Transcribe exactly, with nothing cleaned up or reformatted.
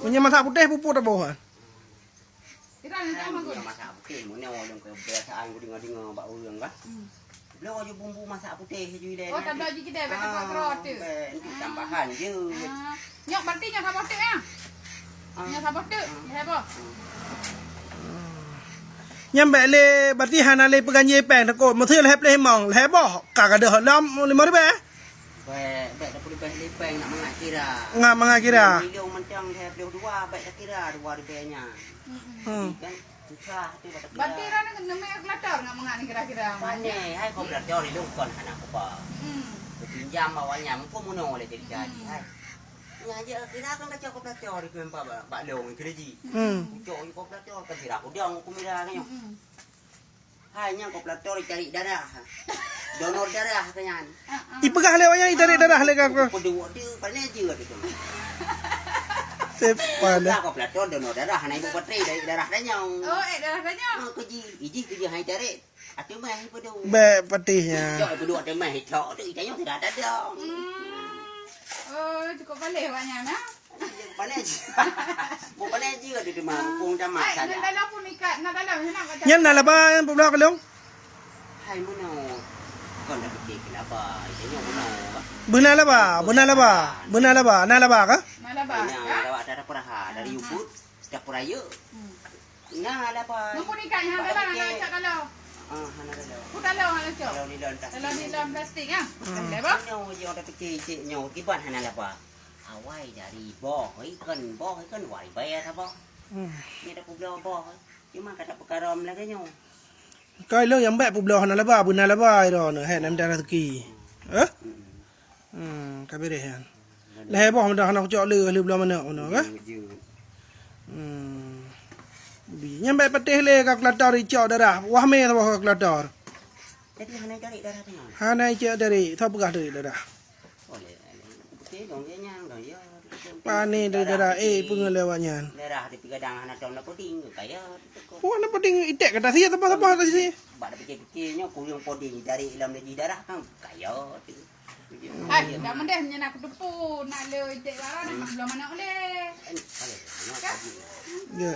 Meunyoe masak putéh, pupuk taboh, ha? Kira ni tak magun. Masak putéh, meunyoe lôn kebiasaan kudeungoe-deungoe bak ureueng kan. Hmm. Bloe ju bumbu masak putéh ju ilèe. Oh, tabloe ju kidai, bèk tapeugah keurot tu. Bèk, untuk tambahan je. Ah. Nyoe berarti nyoe saboh teuk, ya? Ah. Nyoe saboh teuk, lhèe boh. Nyan bèk lé, berarti hana lé peuganjé péng, takot. Meusé lhèe pleh limong, lhèe boh, ka gadôh lom limong ribèe. Bèk, bèk tapeuribèe lé péng nak mangat kira. Ngat mangat kira. Lhèe mantong lhèe pleh dua, bèk takira dua ribèe nyan. Hmm. Kan? Susah tu kata kira. Berarti ran neumè kalkulator ngat mangat ni kira-kira. Pane, hai kalkulator ni lôn kon hana kupa. Hmm. Kupinjam awak nyan, mumpung meunoe lé jadi-jadi, hmm, hai. Nyan je kira kan kacok kalkulator di kempa bak, bak long kira ji. Hmm. Kucok je kalkulator kan kira kudong kumira kan nyoe. Hmm. Hai nyan kalkulator cari darah. Donor darah kan nyan. Ipeugah lé awak nyan itarék darah lé ka. Peue duek tu, pane je tu. Tepa dah. Lah, kalkulator donor darah, hana ibu baterai dari darah tanyoe. Oh, eh, darah tanyoe. Ah, keji, iji keji hai tarék. Atu meh peue duek. Bèk patéh nyan. Cok peue duek atu meh, cok tu itanyoe tidak ada dong. Hmm. Oh, cukup baleh awak nyan, ha? Pane ji. Bukan pane ji tu cuma mumpung tamat saja. Nan dalam pun ikat, nan dalam, nak kata. Nyan na laba nyang peubloe ka lôn? Hai meunoe. Kon dak pike laba, itanyoe meunoe. Beuna laba, beuna laba. Beuna laba, na laba ka? Na laba. Beuna laba, ada peraha, dari ubit, ada peraya. Hmm. Na laba. Mumpung ikat hana dalam, hana cak kalau. Ah, hana dalam. Ku dalam hana cak. Kalau di dalam plastik. Kalau di dalam plastik, ah. Hmm. Kan laba. Nyoe je ada pike cek nyoe, kiban hana laba. Awai dari boh, ikan boh, ikan wai bayar apa? Hmm. Ni ada peubloe boh. Cuma kata perkara lagèe nyoe. Kai lôn nyang bèk peubloe hana laba, beuna laba ira nyoe, hai, lam darah teuki. Eh? Hmm. Hmm, ka beres nyan. Lhèe boh meudah hana kucok lé, lé bloe manok nyoe, ka? Jeuet. Hmm. Bi, nyan bèk patéh lé kalkulator icok darah. Wah mé saboh kalkulator. Jadi hana icok darah tu nyan? Hana icok darah, tho peugah darah. Pane dari darah, eh, peungeuleuwa nyan. Darah di pigadang hana tom na puding, kaya. Wah, na puding iték kata sie, teupah-teupah kata sie. Bak dipikir-pikir nyoe, kureueng puding dari lam lagi darah kan, kaya tu. Hai, dah mendeh nyan aku teupeu, nak le iték darah, nak belum mana oleh. Ya.